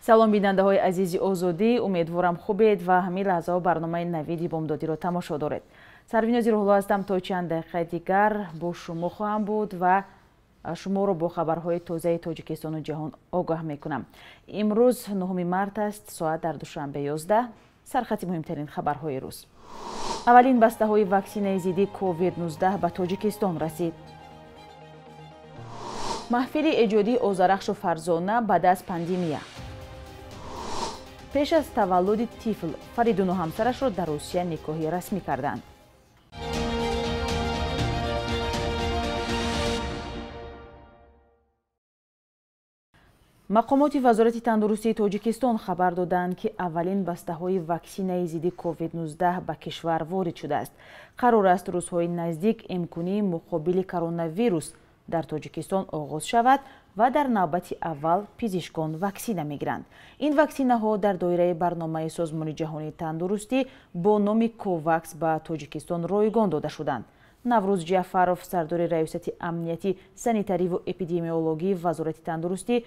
Салом бинандаҳои азизи Озодӣ, умедворам хубед ва ҳамин лаҳзаҳо барномаи Навиди бомдодиро тамошо доред. Сарвинози Рӯҳулло ҳастам, то чанд дақиқаи дигар бо шумо хоҳам буд ва шуморо бо хабарҳои тозаи тоҷикистону ҷаҳон огаҳ мекунам. Имрӯз 9 март аст, соат дар Душанбе 11. Сархати муҳимтарин хабарҳои рӯз. Аввалин бастаҳои ваксинаи зидди COVID-19 ба Тоҷикистон расид. Маҳфили эҷодии Озарахшу Фарзона баъд аз пандемия. Пеш аз таваллуди тифл Фаридуну ҳамсарашро дар Русия никоҳи расмӣ карданд. Мақомоти Вазорати тандурустии Тоҷикистон хабар доданд, ки аввалин бастаҳои ваксинаи зидди COVID-19 ба кишвар ворид шудааст. Қарор аст рӯзҳои наздик имконии муқобили коронавирус дар Тоҷикистон оғоз шавад ва дар навбати аввал пизишкон ваксина мегиранд. Ин ваксинаҳо дар доираи барномаи Созмони ҷаҳонии тандурустӣ бо номи Ковакс ба Тоҷикистон ройгон дода шуданд. Наврӯз Ҷафаров, сардори Раёсати амнияти санитариву эпидемиологии Вазорати тандурустӣ,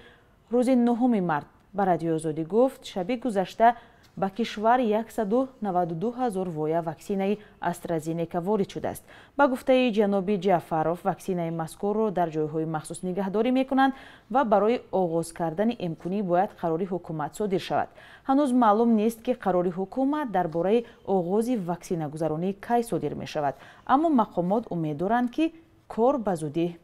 рӯзи 9 март ба Радиои Озодӣ гуфт, шаби гузашта ба кишвар 192 ҳазор воя ваксинаи AstraZeneca ворид шудааст. Ба гуфтаи ҷаноби Ҷафаров, ваксинаи мазкурро дар ҷойҳои махсус нигаҳдорӣ мекунанд ва барои оғоз кардани имконӣ бояд қарори ҳукумат содир шавад. Ҳанӯз маълум нест, ки қарори ҳукумат дар бораи оғози ваксинагузаронӣ кай содир мешавад, аммо мақомот умед доранд, ки кор ба зудӣ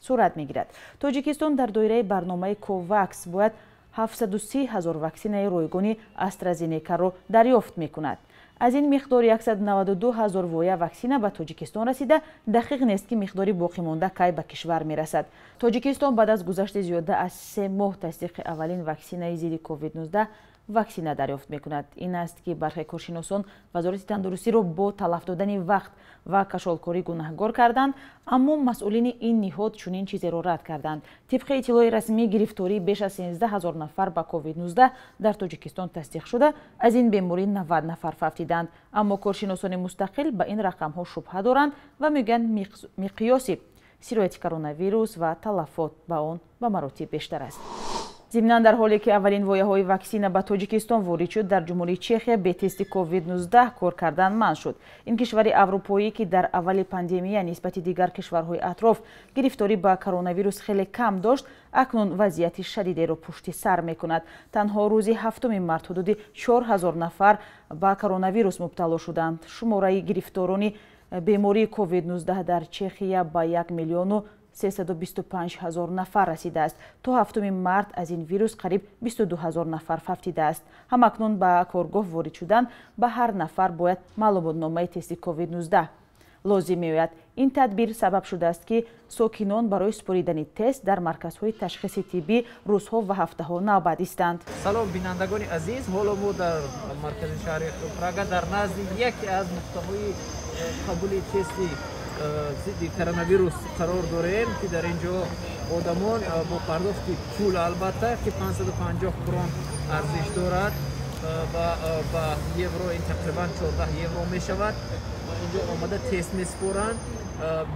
сурат мегирад. Тоҷикистон дар доираи барномаи Ковакс бояд 730 ҳазор ваксинаи ройгони AstraZeneca-ро дарёфт мекунад. Аз ин миқдор 192 ҳазор воя ваксина ба Тоҷикистон расида, дақиқ нест, ки миқдори боқимонда кай ба кишвар мерасад. Тоҷикистон баъд аз гузашти зиёда аз 3 моҳ тасдиқи аввалин ваксинаи зидди COVID-19 ваксина дарёфт мекунад. Ин аст, ки бархе коршиносон Вазорати тандурустиро бо талаф додани вақт ва кашолкорӣ гунаҳгор карданд, аммо масъулини ин ниҳод чунин чизеро рад карданд. Тибқи иттилои расмӣ, гирифтории беш аз 13 ҳазор нафар ба COVID-19 дар Тоҷикистон тасдиқ шуда, аз ин беморӣ 90 нафар фавтиданд. Аммо коршиносони мустақил ба ин рақамҳо шубҳа доранд ва мегӯянд, миқёси сирояти коронавирус ва талафот ба он ба маротиб бештар аст. Зимнан, дар ҳоле ки аввалин вояҳои ваксина ба Тоҷикистон ворид шуд, дар Ҷумҳурии Чехия бе тести COVID-19 кор кардан манъ шуд. Ин кишвари аврупоӣ, ки дар аввали пандемия нисбати дигар кишварҳои атроф гирифторӣ ба коронавирус хеле кам дошт, акнун вазъияти шадидеро пушти сар мекунад. Танҳо рӯзи 7 март ҳудуди 4000 нафар ба коронавирус мубтало шуданд. Шумораи гирифторони бемории COVID-19 дар Чехия ба 1 325 000 нафар расидааст. То 7 март аз ин вирус қариб 22 ҳазор нафар фавтидааст. Ҳамакнун ба коргоҳ ворид шудан ба ҳар нафар бояд маълумотномаи тести COVID-19 лозим меояд. Ин тадбир сабаб шудааст, ки сокинон барои супоридани тест дар марказҳои ташхиси тиббӣ рӯзҳо ва ҳафтаҳо навбат истанд. Салом бинандагони азиз, ҳоло мо дар маркази шаҳри Прага дар назди яке аз нуқтаҳои қабули тести зидди коронавирус қарор дорем, ки дар ин ҷо одамон бо пардохти пул, албатта, ки 550 крон арзиш дорад ва ба евро ин тақрибан 14 евро мешавад, инҷо омада тест месупоранд.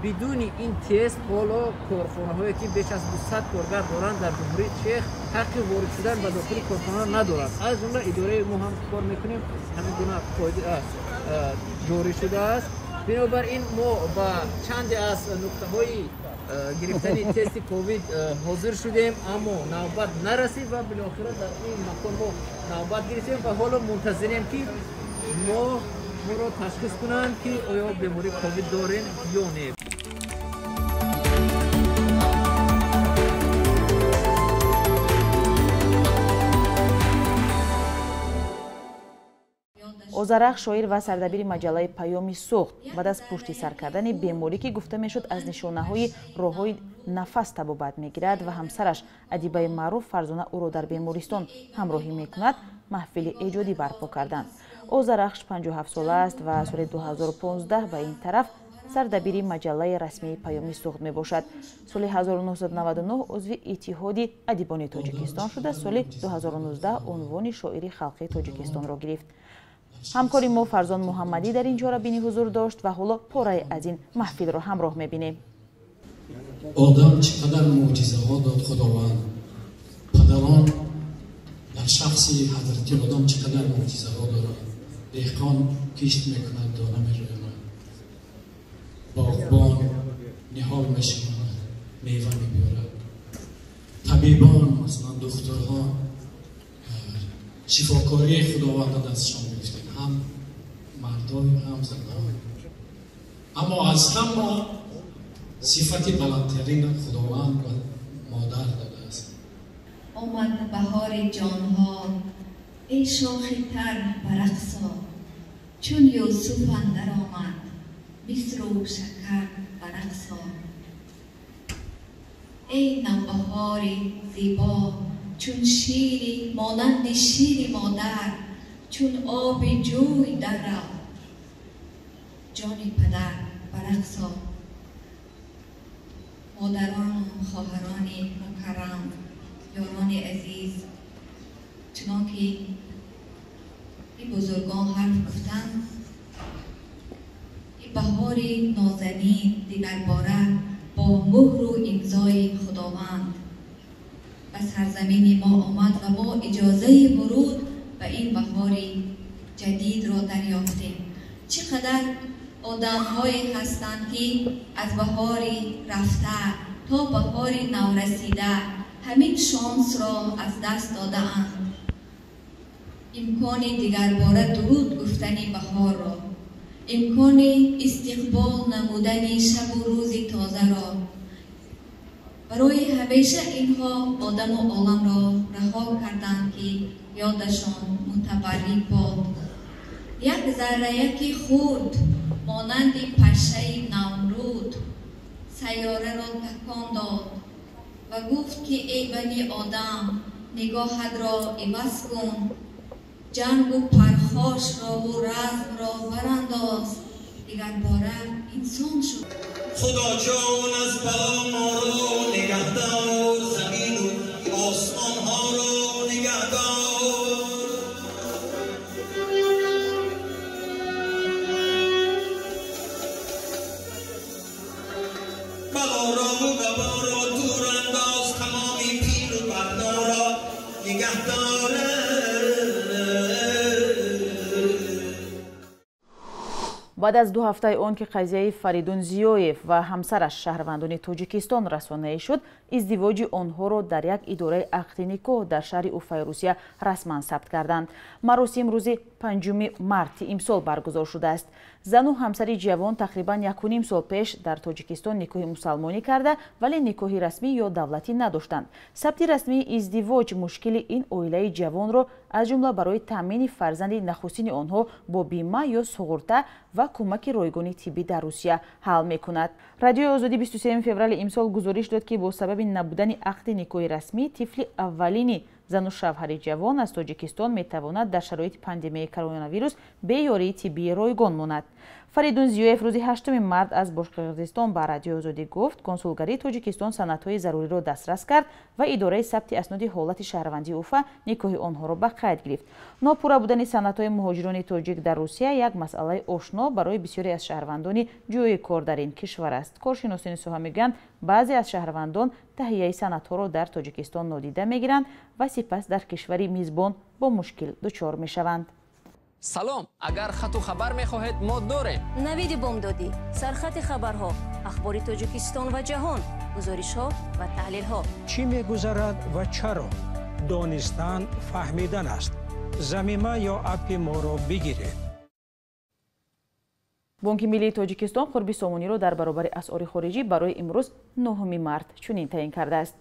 Бидуни ин тест ҳоло корхонаҳое, ки беш аз 200 коргар доранд дар Ҷумҳурии Чех, ҳаққи ворид шудан ба дохили корхона надоранд. Аз ҷумла идораи мо ҳам кор мекунем, ҳамин гуна қоида ҷорӣ шудааст. Бинобар ин мо ба чанде аз нуқтаҳои гирифтани тести ковид ҳозир шудем, аммо навбат нарасид ва билохира дар ин макон мо навбат гирифтем ва ҳоло мунтазирем, ки моро ташхис кунанд, ки оё бемории ковид дорем ё не. Озарахш, шоир ва сардабири маҷаллаи Паёми Суғд, баъд аз пушти сар кардани беморӣ, ки гуфта мешуд аз нишонаҳои роҳҳои нафас табобат мегирад ва ҳамсараш адибаи маъруф Фарзона ӯро дар бемористон ҳамроҳӣ мекунад, маҳфили эҷодӣ барпо карданд. Озарахш 57 сола аст ва соли 2015 ба ин тараф сардабири маҷаллаи расмии Паёми Суғд мебошад. Соли 1999 узви Иттиҳоди адибони Тоҷикистон шуда, соли 2019 унвони шоири халқии Тоҷикистонро гирифт. Ҳамкори мо Фарзон Муҳаммадӣ дар ин чорабинӣ ҳузур дошт ва ҳоло порае аз ин маҳфилро ҳамроҳ мебинем. Одам чӣ қадар мӯъҷизаҳо дод Худованд. Падарон Дар шахси ҳазрати Одам чӣ қадар мӯъҷизаҳо дорад. Деҳқон кишт мекунад, дона мерӯяд. Боғбон ниҳол мешинонад, мева мебиёрад. Табибон, масалан духтурҳо, шифокории Худованда дастшон гирифтанд, ҳам мардон ҳам занон. Аммо аз ҳама сифати баландтарин Худованд ба модар додааст. Омад баҳори ҷонҳо, эй шохи тар ба рақсо, чун Юсуф андар омад, мисру шакар ба рақсо. Эй навбаҳори зебо, чун шири монанди шири модар, чун оби ҷӯй дар рав, ҷони падар ба рақсо. Модарону хоҳарони мукаррам, ёрони азиз, чунон ки ин бузургон ҳарф гуфтанд, ин баҳори нозанин дигарбора бо муҳру имзои Худованд ба сарзамини мо омад ва мо иҷозаи вуруд ба ин баҳори ҷадидро дарёфтем. Чӣ қадар одамҳое ҳастанд, ки аз баҳори рафта то баҳори наврасида ҳамин шонсро аз даст додаанд. Имкони дигарбора дуруд гуфтани баҳорро, имкони истиқбол намудани шабу рӯзи тозаро. Барои ҳамеша инҳо одаму оламро раҳо карданд, ки ёдашон мутабаррик бод. Як зарраяки хурд монанди пашшаи Намруд сайёраро такон дод ва гуфт, ки эй бани одам, нигоҳатро иваз кун, ҷангу пархошрову размро барандоз, дигарбора инсон шуд. Худо ҷон аз бало моро нигаҳдор, замину осмонҳоро нигаҳдор. Балоро ваборо дур андоз, тамоми пиру барноро нигаҳдор. Баъд аз 2 ҳафтаи он ки қазияи Фаридун Зиёев ва ҳамсараш шаҳрвандони Тоҷикистон расонаӣ шуд, издивоҷи онҳоро дар як идораи ақди никоҳ дар шаҳри Уфаи Русия расман сабт карданд. Маросим рӯзи 5 марти имсол баргузор шудааст. Зану ҳамсари ҷавон тақрибан 1,5 сол пеш дар Тоҷикистон никоҳи мусалмонӣ карда, вале никоҳи расмӣ ё давлатӣ надоштанд. Сабти расмии издивоҷ мушкили ин оилаи ҷавонро аз ҷумла барои таъмини фарзанди нахустини онҳо бо бима ё суғурта ва кӯмаки ройгони тиббӣ дар Русия ҳал мекунад. Радиои Озодӣ 23 феврали имсол гузориш дод, ки бо сабаби набудани ақди никоҳи расмӣ тифли аввалини зану шавҳари ҷавон аз Тоҷикистон метавонад дар шароити пандемияи коронавирус бе ёрии тиббии ройгон монад. Фаридун Зиёев рӯзи 8 март аз Бошқирғизистон ба Радиои Озодӣ гуфт, консулгарии Тоҷикистон санадҳои заруриро дастрас кард ва идораи сабти асноди ҳолати шаҳрвандии Уфа никоҳи онҳоро ба қайд гирифт. Нопурра будани санадҳои муҳоҷирони тоҷик дар Русия як масъалаи ошно барои бисёре аз шаҳрвандони ҷӯи кор дар ин кишвар аст. Коршиносони соҳа мегӯянд, баъзе аз шаҳрвандон таҳияи санадҳоро дар Тоҷикистон нодида мегиранд ва сипас дар кишвари мизбон бо мушкил дучор мешаванд. Салом, агар хату хабар мехоҳед, мо дорем. Навиди бомдодӣ, сархати хабарҳо, ахбори Тоҷикистон ва ҷаҳон, гузоришҳо ва таҳлилҳо. Чӣ мегузарад ва чаро? Донистан фаҳмидан аст. Замима ё аппи моро бигиред. Бонки миллии Тоҷикистон қурби сомониро дар баробари асъори хориҷӣ барои имрӯз 9 март чунин таъин кардааст.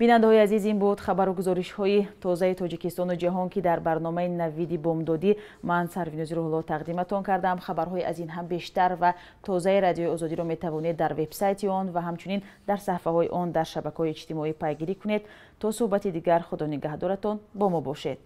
Бинандаҳои азиз, ин буд хабару гузоришҳои тозаи Тоҷикистону ҷаҳон, ки дар барномаи Навиди бомдодӣ ман Сарвинози Рӯҳулло тақдиматон кардам. Хабарҳои аз ин ҳам бештар ва тозаи Радиои Озодиро метавонед дар вебсайти он ва ҳамчунин дар саҳифаҳои он дар шабакаҳои иҷтимоӣ пайгирӣ кунед. То суҳбати дигар, Худо нигаҳдоратон, бо мо бошед.